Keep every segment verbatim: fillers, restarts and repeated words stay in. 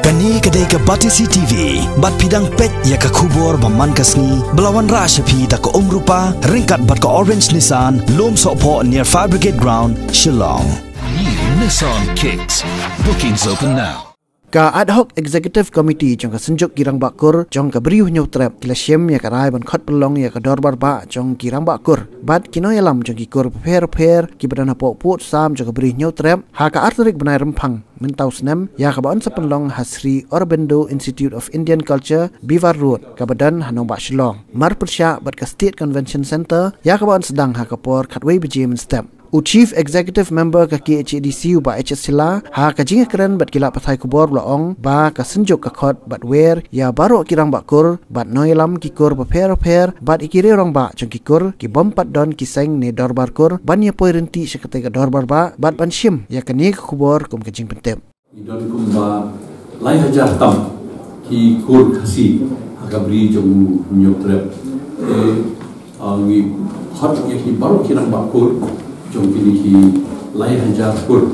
Kane ka dei ka Batesi T V, bad phi dang peit ïa ka khubor ba man ka sngi, ba la wanrah sha phi da ka Umrupa, ryngkat bad ka Orange Nissan, Lumsohphoh near Fire Brigade Ground, Shillong. New Nissan Kicks. Bookings open now. Ka Ad Hoc Executive Committee jong ka Synjuk ki Rangbah Kur jong ka Bri u Hynñiewtrep ki la shim ïa ka rai ban khot pynlong ïa ka Dorbar Bah jong ki Rangbah Kur bad ki nongïalam jong ki kur bapher bapher kiba don hapoh pud sam jong ka Bri u Hynñiewtrep ha ka ar tarik bnai Rymphang mynta u snem, ïa kaba yn sa pynlong ha Sri Aurobindo Institute of Indian Culture, Beaver Road, kaba don ha nongbah Shillong, marpyrshah bad ka State Convention Centre, ïa kaba yn sdang ha ka por khatwei baje mynstep. U Chief Executive Member ka K H A D C, u Bah H S Shylla, ha ka jingïakren bad ki lad pathai khubor u la ong ba ka Synjuk ka khot bad wer ïa baroh ki Rangbah Kur bad nongïalam ki kur bapher bapher bad ïa ki riew rangbah jong ki kur ki bym pat don ki seng ne dorbar kur ban ïa poi ryntih sha katei ka Dorbar Bah bad ban shim ïa kane ka khubor kum ka jingpyntip. Ngi don kumba lai hajar tam ki kur Khasi ha ka Bri jong u Hynñiewtrep. Te, ah, ngi khot ïa ki baroh ki Rangbah Kur jong kine ki lai hajar kur.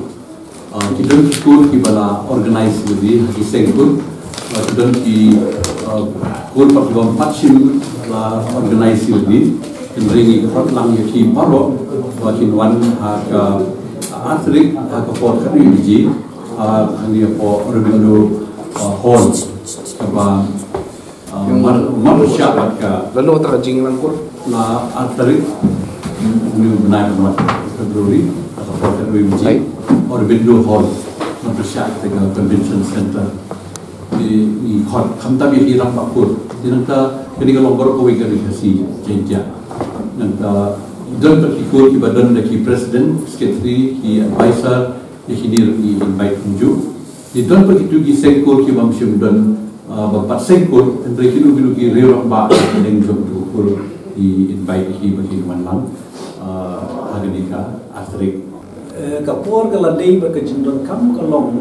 Ah, ki don ki kur kiba la organize ïa ki seng kur. Ah, ki don ki, ah, kur pat ki bym pat shym la organize ïa ki. Hynrei ngi khot lang ïa ki baroh ba kin wan ha ka ar tarik ha ka por khatwei baje, ah, hangne hapoh Aurobindo, ah, Hall, kaba, ah, mar, marpyrshah bad ka, lano ta ka jingïalang kur? La ar tarik, mm, une u bnai ba wan, February, ha ka por khatwei baje, Aurobindo Hall, marpyrshah katei ka Convention Centre. Ngi, ngi khot khamtam ïa ki Rangbah Kur. Te nangta kane ka long baroh kawei ka Ri Khasi Jaiñtia. Nangta don pat ki kur kiba don da ki president, secretary, ki advisor, ïa kine ruh ngi invite kumjuh. Te don pat kito ki seng kur ki bym shym don, ah, bym pat seng kur, hynrei kino kino ki riew rangbah hapdeng jong kito ki kur ngi invite ïa ki ba kin wan lang, ah, ha kane ka ar tarik. Eh, ka por ka la dei bad ka jingdonkam ka long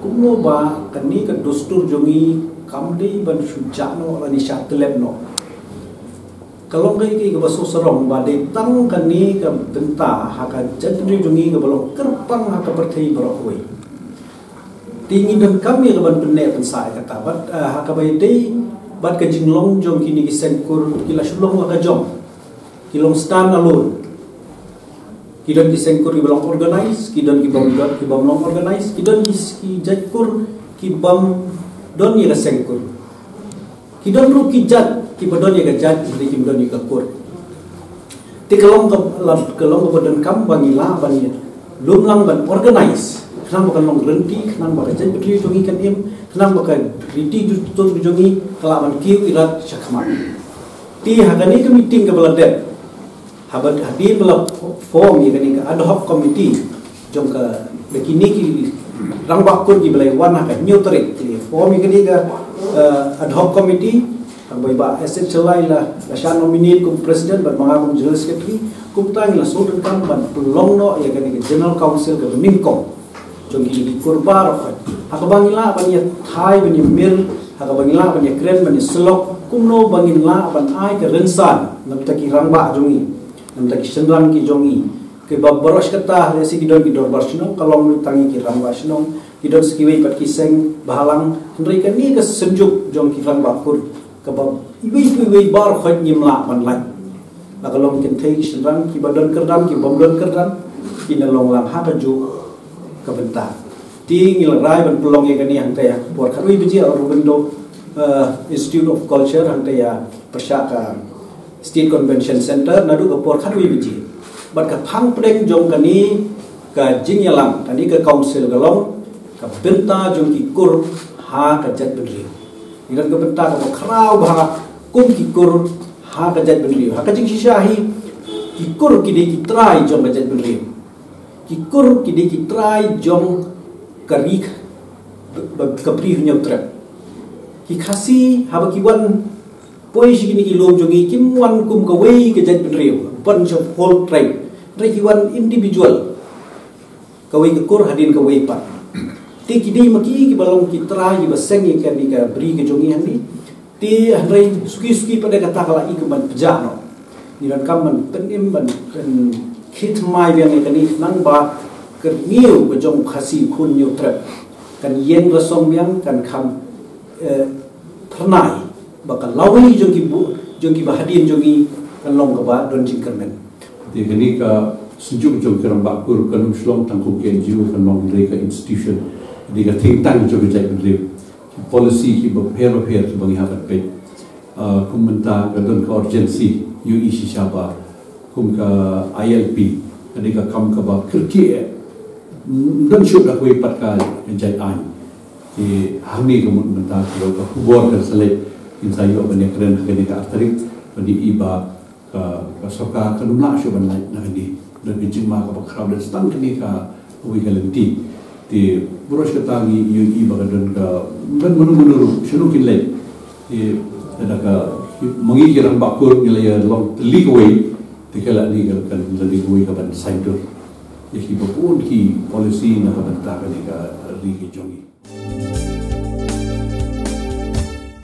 kumno ba kane ka dustur jong ngi kam dei ban shu jah noh lane shah tlep noh. Ka long kaei kaei kaba sngewsarong ba dei tang kane ka bynta ha ka jaitbynriew jong ngi kaba long kyrpang ha ka pyrthei baroh kawei. Te ngi donkam ïa ka ban pynneh pynsah ïa kata bad, eh, ha kaba ïadei bad ka jinglong jong kine ki seng kur ki la shu long la ka jong. Ki long stand alone. Ki don ki seng kur ki ba long organize, ki don ki bym don, ki bym long organize, ki don ki, ki jait kur ki bym don ïa ka seng kur. Ki don ruh ki jait ki ba don ïa ka jait, hynrei kim don ïa ka kur. Te ka long ka, la, ka long kaba donkam ba ngi lah ban ïa lum lang ban organize, khnang ba kan long ryntih, khnang ba ka jaitbynriew jong ngi kan im, khnang ba ka riti jur tur jong ngi ka lah ban kiew irat sha khmat. Te ha kane ka meeting kaba la dep, haba, hadien ba la form ïa kane ka ad hoc committee jong ka, da kine ki rangbah kur kiba la wan ha ka hynñiew tarik, ki form ïa kane ka, eh, ad hoc committee. Haba i Bah S H Shylla i la, la shah nominate kum president bad ma nga kum general secretary, kumta ngi la shu donkam ban pynlong noh ïa kane ka general council kaba nyngkong jong kine ki kur baroh. Ha kaba ngi lah ban ïa thai ban ïa mir, ha kaba ngi lah ban ïa kren ban ïa syllok kumno ba ngin lah ban ai ka rynsan na bynta ki rangbah jong ngi, na bynta ki shynrang ki jong ngi. Kiba baroh shi katta lehse ki don ki dorbar shnong, ka long tang ïa ki rangbah shnong, ki don sa kiwei pat ki seng bhalang, hynrei kane ka Synjuk jong ki Rangbah Kur kaba iwei pa iwei baroh ngim lah ban lait. La ka long kynthei ki shynrang, kiba don kyrdan, ki bym don kyrdan, kin long lang ha kajuh ka bynta. Te ngi la rai ban pynlong ïa kane hangta ïa ka por khatwei baje ha Aurobindo, eh, Institute of Culture, hangta ïa pyrshah ka State Convention Centre naduh ka por khatwei baje. Bad ka phang pdeng jong kane ka jingïalang, kane ka council ka long ka bynta jong ki kur ha ka jaitbynriew. Ngi don ka bynta kaba khraw bha kum ki kur ha ka jaitbynriew. Ha ka jingshisha hi, ki kur ki dei ki trai jong ka jaitbynriew. Ki kur ki dei ki trai jong ka ri, ka Bri u Hynñiewtrep. Ki Khasi haba ki wan poi sha kine ki lum jong ngi kim wan kum kawei ka jaitbynriew, bunch of whole tribe. Hynrei ki wan individual. Kawei ka kur hadien kawei pat. Te ki dei ma ki kiba long ki trai kiba seng ïa kane ka bri ka jong ngi hangne. Te hynrei suki suki pat de kata ka la i kumban pjah noh. Ngi donkam ban pynim ban, ban khie thymmai biang ïa kane khnang ba ka rngiew ka jong u Khasi u Hynñiewtrep kan ïeng rasong miang, kan kham, eh, phyrnai ba ka lawei jong ki bu, jong ki bahadien jong ngi kan long kaba don jingkyrmen. Te kane ka synjuk jong ki rangbah kur kan ym shlong tang kum ka N G O, kan long hynrei ka institution, ka dei ka think tank jong ka jaitbynriew. Ki policy kiba pher ba pher kiba ngi hap ban peit. Ah, kum mynta ka don ka urgency, ïohi shisha ba kum ka I L P, ka dei ka kam kaba kyrkieh, ym don shuh da kawei pat ka jait aiñ. Te hangne ka mut mynta ka, ka khubor kan sa leit, ngin sa ïoh ban ïakren ha kane ka ar tarik, ban ïohi ba ka, ka sorkar kan ym lah shuh ban lait na kane. Don ka jingma kaba khraw, don tang kane kawei ka lynti. Te burom kata ngi ïohi ba ka don ka, don mano mano ruh, shano kin leit. Te lada ka, ma ngi ki rangbah kur ngi la ïa long tylli kawei, te ka la dei ka, ka la dei kawei ka ban saiñdur ïa kiba bun ki policy na ka bynta kane ka ri ka jong ngi.